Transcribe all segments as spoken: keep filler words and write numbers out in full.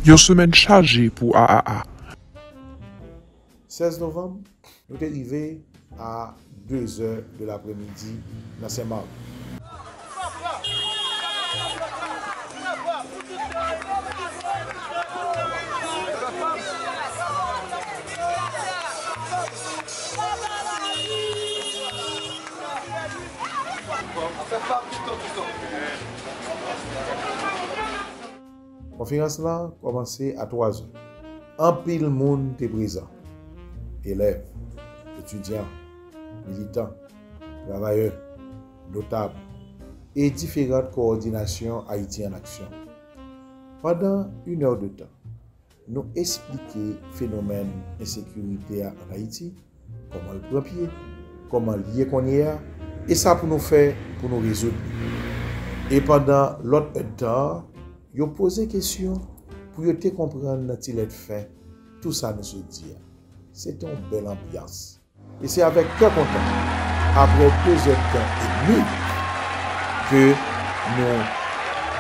Yon semèn chaje pou A A A. Sèz novanm, nou te rive a de zè de lapremidi nan Senmak. Konferans lan kòmanse a twa zè. Anpil moun te prezan. Elèv, etidyan, militan, travayè, notab, e diferan kowòdinasyon Ayiti an Aksyon. Pandan inè de tan, nou esplike fenomèn ensekirite a ann Ayiti, kòman l pran pye, kòman l ye kounye a, e sa pou nou fè pou nou rezoud li. E pandan lòt èdtan an, yo poze kesyon pou yo te konprann nan ti lèt fen tou sa nou sot di a. Se te yon bèl anbyans. E se avèk kè kontan, apre de zèdtan edmi, ke nou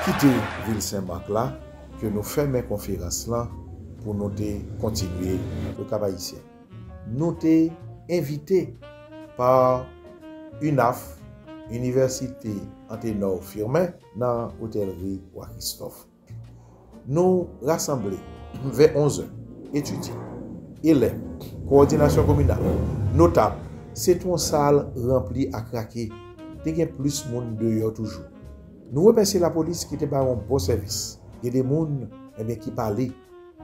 kite vil Senmak la, ke nou fèmen konferans lan pou nou te kontinye. Pèp Kap Ayisyen, nou te envite pa UNAF, Inivèsite Antenor Firmin, nan otèlri Wa Kristòf. Nou rasanble vè onz è, etidyan, elèv, kowòdinasyon kominal, notab, se t yon sal ranpli a krake. Te gen plis moun deyò toujou. Nou remèsye lapolis ki te bay yon bon sèvis. Gen de moun, ebyen, ki pale.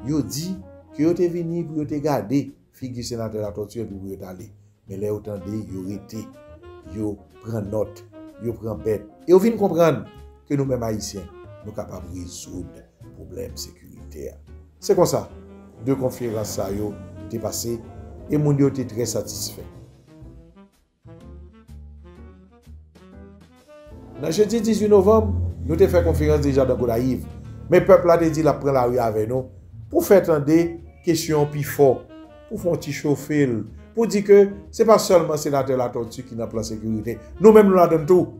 Yo di ke yo te vini pou yo te gade figi senatè Latòti epi pou yo t ale. Men lè yo tande, yo rete, yo pran nòt, yo pran bèt. E yo vin konprann ke nou menm Ayisyen, nou kapab rezoud pwoblèm sekirite a. Se konsa, de konferans sa yo te pase e moun yo te trè satisfè. Nan jedi dizuit novanm, nou te fè konferans deja nan Gonayiv. Men pèp la te di l ap pran lari avè nou pou fè tande kesyon an pi fò, pou fè yon ti chofe l, pou di ke se pa sèlman senatè Latòti ki nan plan sekirite. Nou menm nou ladann tou.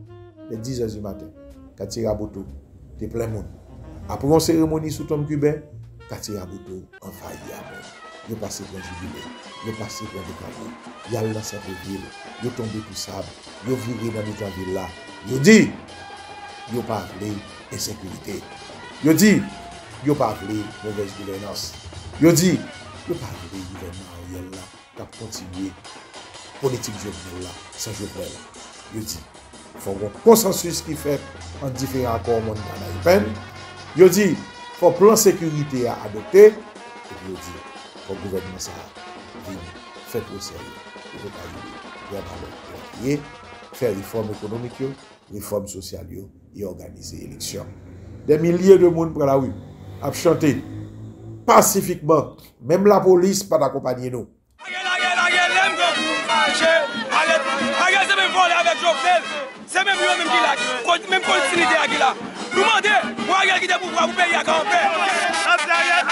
Lè dis è di maten, katye Raboto te plen moun. Apre yon seremoni sou tonm Kiben, katye Raboto anvayi a moun. Yo pase pran Jibile, yo pase pran Dekane, y al nan sant vil, yo tonbe Tousab, yo vire nan mitan vil la. Yo di, yo pa vle ensekirite. Yo di, yo pa vle movèz gouvènans. Yo di, yo pa vle gouvènman Ariel la k ap kontinye politik Jovenel la san Jovenel. Yo di, fò gen konsansis ki fèt ant diferan akò Montana e Penn. Yo di, fò plan sekirite a adopte. Epi yo di, fò gouvènman sa a vin fè pwosè yo. Yo fè pa yo, yo pa lòt yo ye, fè refòm ekonomik yo, refòm sosyal yo, e òganize eleksyon. Dè milye de moun pran lari, ap chante pasifikman. Menm lapolis pa t akonpanye nou. Ariel, Ariel, Ariel, lè m pran pou mache. Ariel, Ariel se menm vòlè avèk Jovenel. Se menm yo menm ki la. Menm kontinite a ki la. Nou mande pou Ariel kite pouvwa pou peyi a ka anpè. Ariel, Ariel,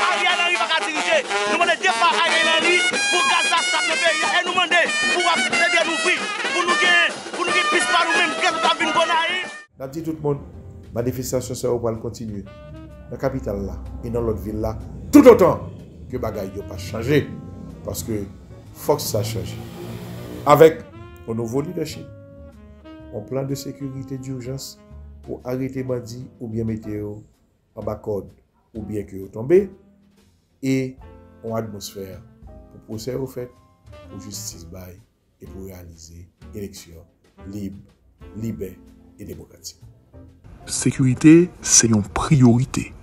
Ariel, Ariel pa ka dirije. Nou mande depa Ariel Henry pou gaz la stop nan peyi a. E nou mande pou w ap ede nou fri. Pou nou gen, pou nou gen pis pa nou menm. Kè nou ta vin Gonayiv. N ap di tout moun, manifestasyon sa yo pral kontinye nan kapital la e nan lòt vil la, toutotan ke bagay yo pa chanje, paske fòk sa chanje. Avèk yon nouvo lidèchip, yon plan de sekirite dijans pou arete bandi oubyen mete yo anba kòd oubyen ke yo tonbe, e yon atmosfè pou pwosè yo fèt, pou jistis bay e pou reyalize eleksyon lib, libè e demokratik. Sekirite se yon priyorite.